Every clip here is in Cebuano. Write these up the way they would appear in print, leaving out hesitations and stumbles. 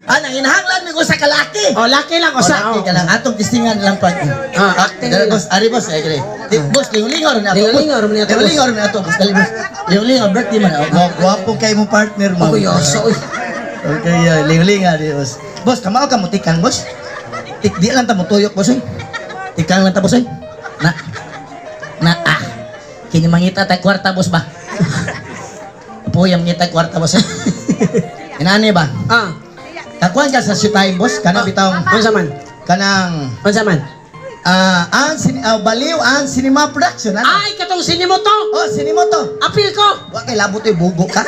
Ah, nanginahanglan mi ko sa kalaki. Oh, laki lang usa. Laki ka lang. Atong tistingan lang pag. Ah, acting Dali, lang. boss, ari boss, ay kali. Di, boss, lingon-lingon na ato. Lingon-lingon man ato, boss. Lingon-lingon na ato, boss. Dali, boss. Lingon-lingon birthday man. Oh, Gwapo kay mo partner mo. Ako yoso oy. Okay, lingon-lingon di boss. Boss, kamao ka mo tikang, boss. Tik di lang ta mo tuyok, boss, oy. Tikang lang ta, boss, oy. Na. Na ah. Kini mangita tay kwarta, boss ba? Puyam ngita kwarta, boss, oy. Inani ba? Ah, Kakuan ka sa showtime, boss. Kana bitawng unsa man? kanang Unsa man? Ah, ang baliw ang cinema production ano? Ay, katong sinimoto. Oh, sinimoto. Apil ko. Wa kay labot oy bugo ka.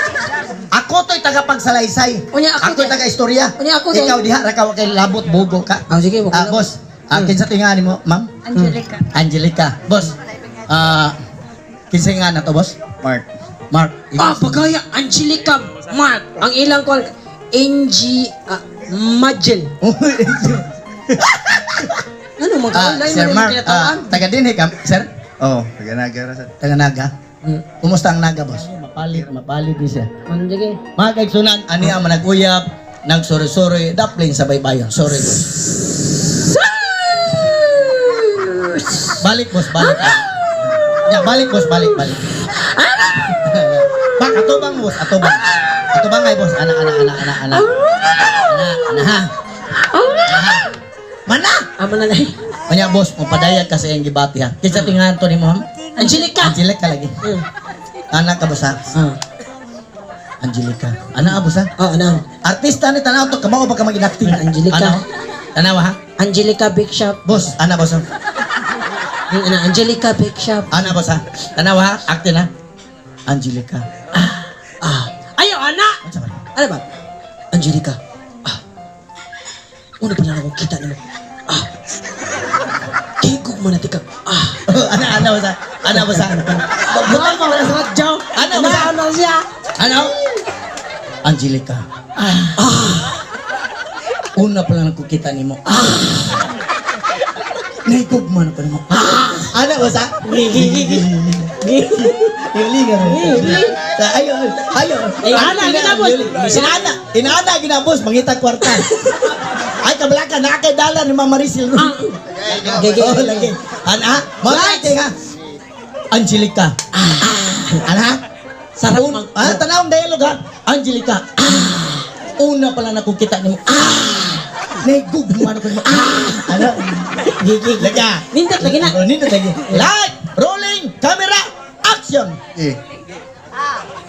Ako to'y tagapagsalaysay. Unya, ako Ako'y di- taga-istorya. Unya, ako di- Ikaw diha ra ka wa kay labot bugo ka. Ah, sige, wa ko Ah, labot. boss. Ah, kinsa tinga nimo, ma'am? Angelica. Angelica. Boss. Ah, kinsa nga na to, boss? Mark. Mark. Ah, pagaya Angelica Mark. Ang ilang ko NG Majel. Ano mga Ah, online Sir man Mark, yung kinatawan? taga dinhi ka, sir? Oh, taga Naga ra sad. Taga Naga. Kumusta ang Naga, boss? Mapalit, mapalit ni siya. Ano sige? Mga kaigsunan, ani ang managuyab, nagsorry-sorry, daplin sa baybayon. Sorry, boss. Balik, boss, balik. Ya, balik, boss, balik, balik. Bak, atubang, boss, atubang. Atubang ay, boss. Ana, ana, ana, ana, ana. Ana, ana, ha. Ana, ha. Mana! Amo na lang. Kanya, boss, mapadayag kasi ang gibati, ha. Kinsa tingahan to ni mo, ha? Angelica. Angelica lagi. Anak ka, boss, ha? Ah, Angelica. Ana, boss, ha? oh, ano? Artista ni tanaw to, kamao ba ka mag-inacting? Angelica. Ano? Tanaw ha? Angelica Bake Shop. Boss, ana boss ha? Ano, Angelica Bake Shop. Ana boss ha? Tanaw ha? Acting ha? Angelica. Ah. Ayaw, ana! Unsa man? Ano ba? Angelica. Ah. Una pa lang akong kita nimo. Ah. Kikog mo na tika. Ah. Ana, ana boss ha? Ana boss ha? Bukan mo wala sa radyo. Ano ba? Ano siya? Ano? Angelica. Ah. Una pa lang nakukita nimo. Ah. Naigugma na ko nimo. Ah. Ana boss ha? Yulingan. Ayo, ayo. Ay, ana, ginabos. Inana, inana ginabos mangita kwarta. Ay kabalaka na kay dala ni Mama Maricel. Ah. Gege. Oh, lagi. Ana, mo ha. Angelica. Ana. Sarap Ah, tanawang dialogue ha. Angelica. Ah. Una pa lang nakukita nimo. Ah. Naigugma na ko nimo. Ah. Ano? Gigi. Laga. Nindot lagi na. Oh, nindot lagi. Light, rolling, camera, action. Eh.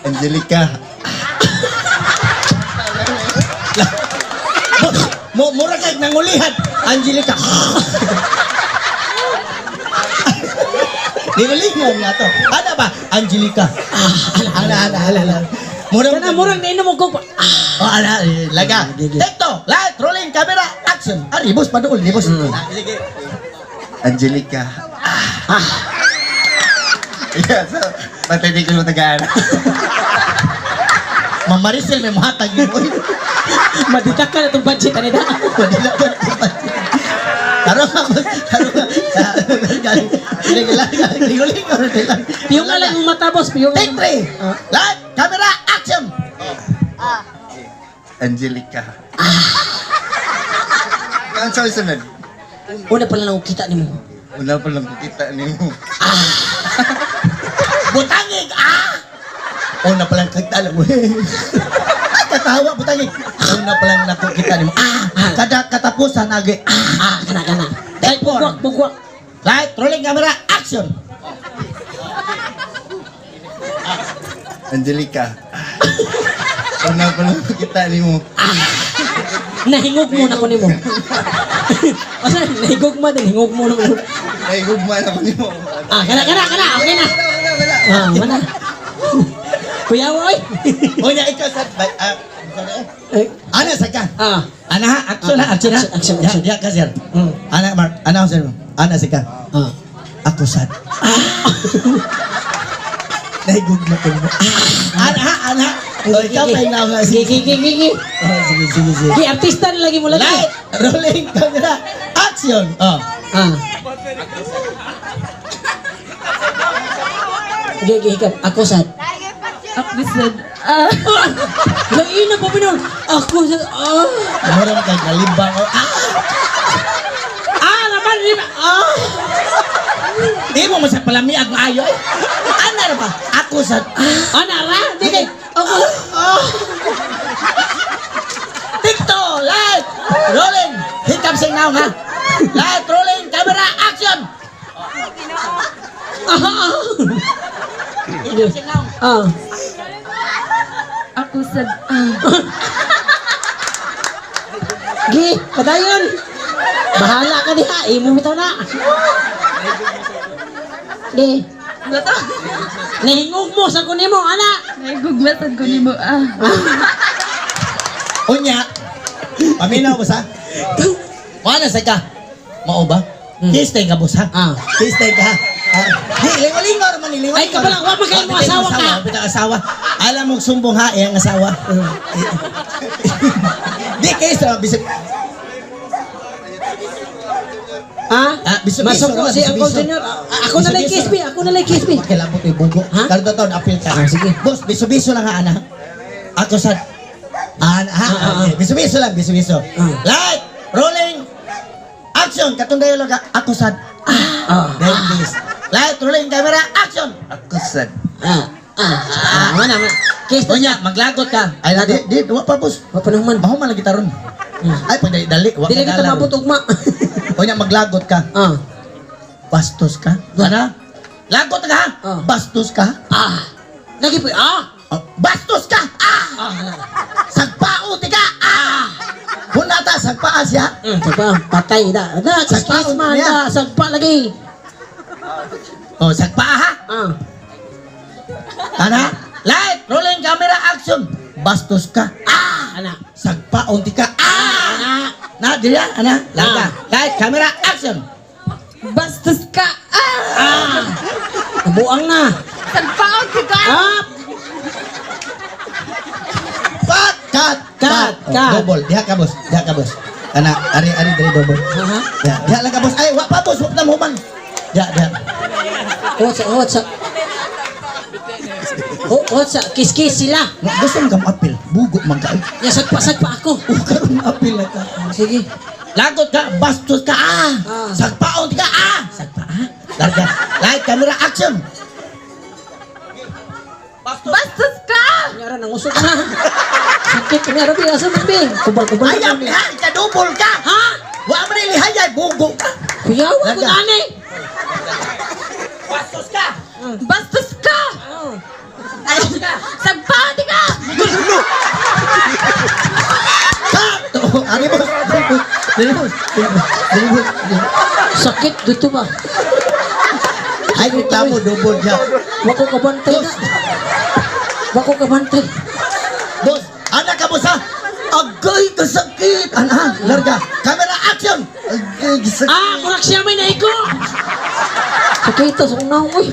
Angelica. Mo mura kay nangulihan. Angelica. Nilulingan nga to. Ana ba? Angelica. Ah, ana, ana, ana, ana. Mura Kana murang nainom og kog. Ah. Oh, ana, eh, laga. Gigi. Take two. Light, rolling, camera, action. Ah, ribos paduol, ribos. Ah, sige. Angelica. Ah. Yeah, so, patay di ko mo tagaan. Ma'am Maricel, may muhatag yun. Uy, Madidak ka na itong budget anida. madila ka. Karon ka, karon ka. Lingo-lingo. Piyong nga lang yung mata, boss. Piyong nga Take lang. three. Ah. Light, camera, action. Angelica. Ah. Ang sa sunod? Una pa lang akong kita nimo. Una pa lang kita nimo. Butangig, ah! Una pa lang kagtala mo. Ay, katawa, butangig. Una pa lang nakukita nimo. Ah! Kada katapusan, agi. Ah! Ah, kana kana. Take four. Bugwak, bugwak. Light, rolling camera, action. Angelica. Una pa lang kita nimo. Nahingog mo na ko nimo. Asa nahingog mo din, hingog mo na ko. Ay, gugma na ko nimo. Ah, kana kana kana, okay na. Wala, wala, wala. Ah, mana. Kuya oy. Unya, ikaw sa... Ah, Eh, ana sa ka. ah. Ana ha, action ha, action ha. Action, action, action. Ya, ya ka, sir. Ana, Mark. Ana, sir. Ana, sa ka. Ah. Ako sad. Ah. Nahigugma ko nimo. Ah. Ana ha, ana. O, ikaw pa yung nauna. Sige, Sige, sige, sige. oh, sige, sige, sige. Gi artista na lagi mo lagi. Light, rolling camera, action. Oh. Ah. Sige, sige, ikaw. Ako sad. Ako sad. Ah. Lain na pa pinon. Ako sa ah. Mura man kag nalibang. Oh, ah! Ah, naman di ba? Ah. Di mo man sa palamiag maayo eh. Ana ra ba? Ako sa ah. Ana ra, di kay ako. Ah. TikTok light rolling. Hikap sing now ha. Light rolling camera action. Ah. Hikap sing now. Ah. Ako sa ah. Gi, padayon. Bahala ka diha, imo bitaw na. Di. Ano to? Nahingog mo sa kunimo, ana. Nahigugma sad ko nimo ah. Unya. Paminaw ba sa? Mana sa ka? Mao ba? Kiss tayo ka boss ha? Ah. Kiss tayo ka ha? Ah, di, lingaw-lingaw naman, lingaw-lingaw. Ay, kabala, wa pa kayo mo asawa ka. Wa pa asawa. Alam mo, sumbong ha, iyang asawa. Di, kiss, ah, bisag, Ha? Ah, biso-biso Masok ko naman, si Uncle biso-biso. Junior. Ah, ako na lang Biso-biso. kiss me, ako na lang kiss me. Kailangan mo bugo. Ha? Karon taon, apil ka. Ah, sige. Boss, biso-biso lang ha, ana. Ako sa... Ana, ha? Ah, ah, ah. Okay, biso-biso lang, biso-biso. Ah. Light, rolling, action! Katong dayo lang ka. Ako sa... Ah, Ah. then this. Light, rolling, camera, action! Ako sad. Ah. Ah. Ah, mana mana. Kiss na. Unya, maglagot ka. Ay, di, di, wa pa, boss. Wa pa naman. Mahuman lagi taron. Ay, pag dali, wa Dili ka kita dalan. mabot ugma. Unya, maglagot ka. Ah. Bastos ka. Ana? Lagot ka, ha? Ah. Bastos ka. Ah. Lagi po. Ah. Oh, bastos ka! Ah! Ah. Sagpao, tika! Ah! Hunata, sagpaa siya. Sagpa, patay da. Da, Sagpa, kiss man niya. da, sagpa lagi. Oh, sagpaa ha? Ah. Ana? Light, rolling camera, action! Bastos ka. Ah! Ana. Sagpaon tika. Ah! Ana. Na, dili ana? Laga. Ah. Light, camera, action! Bastos ka ah. Ah. Buang na. Sagpaon ka. Ah. Cut! Cut! Cut, Oh, cut. Double. Diha ka, boss. Diha ka, boss. Ana, ari, ari, diri double. Ha? Diha, diha lang ka, boss. Ay, wa pa, boss. Wa na human. Diha, diha. What's what's Oh, what's kiss kiss sila. Nga, gusto mo kang apil. Bugo man ka. Ya sagpa sagpa ako. Oh, karon apil na ka. Sige. Lagot ka, bastos ka, ah! Ah. Sagpaon ka, ah! Sagpa, ah! Larga. Light, camera, action! Bastos ka. Nyara nang usok na. Sakit ni Rabi asa man bi. Kubal-kubal. Ayaw, ha? Ikadubol ka! Ha? Wa man lihayay, bugo ka! Kuya, wa ko Larga. ani. Bastos ka! Bastos ka. Ay, sagpaon ka. Cut! Oh, ari boss, dali boss, dali boss, dali boss, dali boss. Sakit dito ba? Ay, reklamo, double siya. Wa ko kabantay na. Wa ko kabantay. Boss, anak ka boss ha? Agay, kasakit! Ana, larga. Camera, action! Agay, sakit. Ah, murag siya may naiko. Sakit to sa akong naong oy.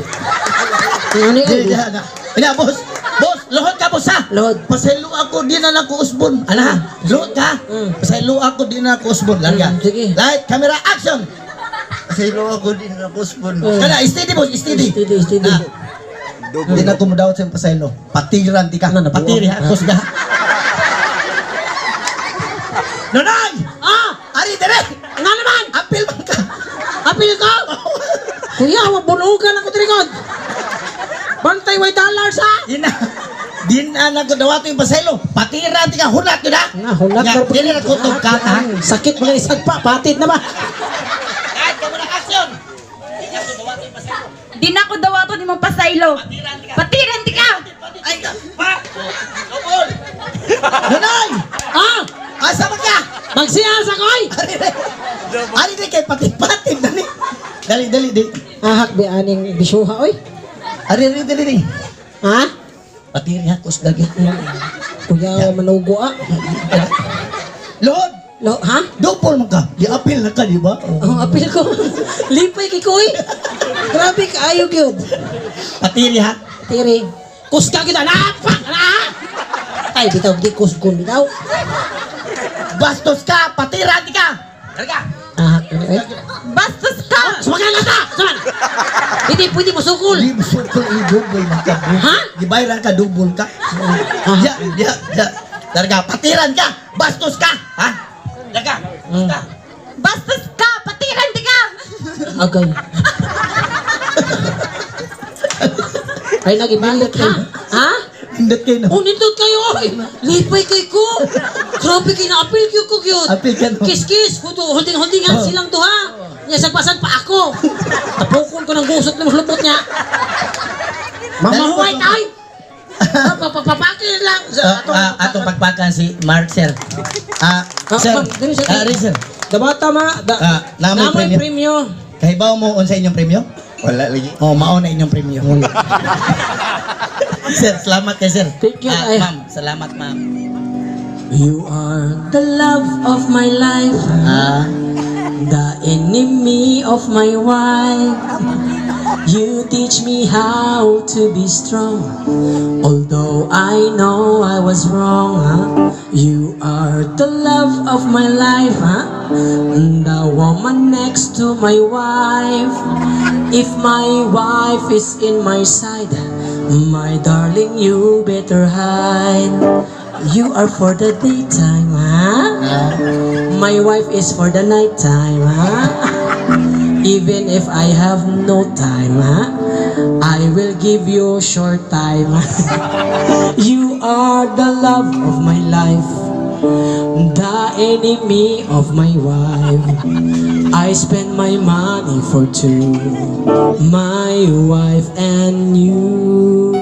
Ano Dili, ni? dili, ana. Ina, boss. Boss, luhod ka, boss ha? Luhod. Pasaylo ako, di na lang ko usbon. Ana, luhod ka. Pasaylo ako, di na ako usbon. Larga. Sige. Light, camera, action! Sino ako din ako spoon. Kana, steady boss, steady. Steady, steady. Ah. Hindi na kumudawat sa iyong pasaylo. Patiran di ka. Ano, nabuo? Patiri ha, kusga. Nonoy! Ah! Ari dire! Nga naman! Apil man ka! Apil ko! Kuya, mabunugan ako trikod. Bantay way dollars ha! Ina. Din na na ko dawato yung pasaylo. Patiran di ka, hunat yun ha! Nga, hunat Nga, Dili na kutob ka ha? Sakit mga isag pa, patid na ba? Kahit ka muna action! Di na ko dawato yung pasaylo. Di na ko dawaton imong pasaylo. Patiran di ka. Ay, ka! Pa! Double! Nonoy! Ah! Asa man ka? Magsiyas ako ay! Ari dire! Ari dire kay patid-patid na ni. Dali, dali, dali. Ahak bi aning bisuha oy. Ari, ari, dali, dali. Ha? Patiri ha, kusga gyud. Kuya, manugo ah. Lord, Lo, ha? double man ka. Di-appeal na ka, di ba? Oh. Oh, apil ko. Lipay kay koy. Grabe kaayo gyud. Patiri ha. Tiri. Kusga kita na! Pak! Na! Ay, bitaw, di kusgon bitaw. Bastos ka, patira di ka. Larga. Ah, eh. Bastos ka! Sumagan na ta! Sumagan! Hindi pwede mo sukol. Di mo sukol i-double na ka. Ha? Gibayran ka, double ka. Ya, ya, ya. Larga, patiran ka! Bastos ka! Ha? Larga! Ka. Bastos ka! Patiran di ka! Okay. Ay, nag-ibalik ka. Ha? Hindot kayo no. Oh, nindot kayo! Ay, lipay kay ko! Grabe kay na-appeal kayo ko yun. Appeal ka, no? Kiss, kiss! Hudo, holding-holdingan Oh. silang duha. Nya sagpasan pa ako. Tapukon ko ng gusot ng lupot niya. Mamahuway tayo! Papapakil lang. Ah, atong pagpakan si Mark, sir. Ah, Ah, sir. ma'am, dili, sir. Ah, rin, sir. Dabata ma. Da, Ah, namoy namoy premyo. premyo. Kahibaw mo unsa inyong premyo? Wala lagi. Oh, mao na inyong premyo. Sir, salamat kay sir. Thank you, Ah, ay. ma'am, salamat, ma'am. You are the love of my life. Ah, The enemy of my wife. You teach me how to be strong. Although I know I was wrong, huh? You are the love of my life, huh? The woman next to my wife. If my wife is in my side, my darling, you better hide. You are for the daytime, huh? Ah, My wife is for the nighttime, huh? Even if I have no time, huh? I will give you short time. You are the love of my life, the enemy of my wife. I spend my money for two, my wife and you.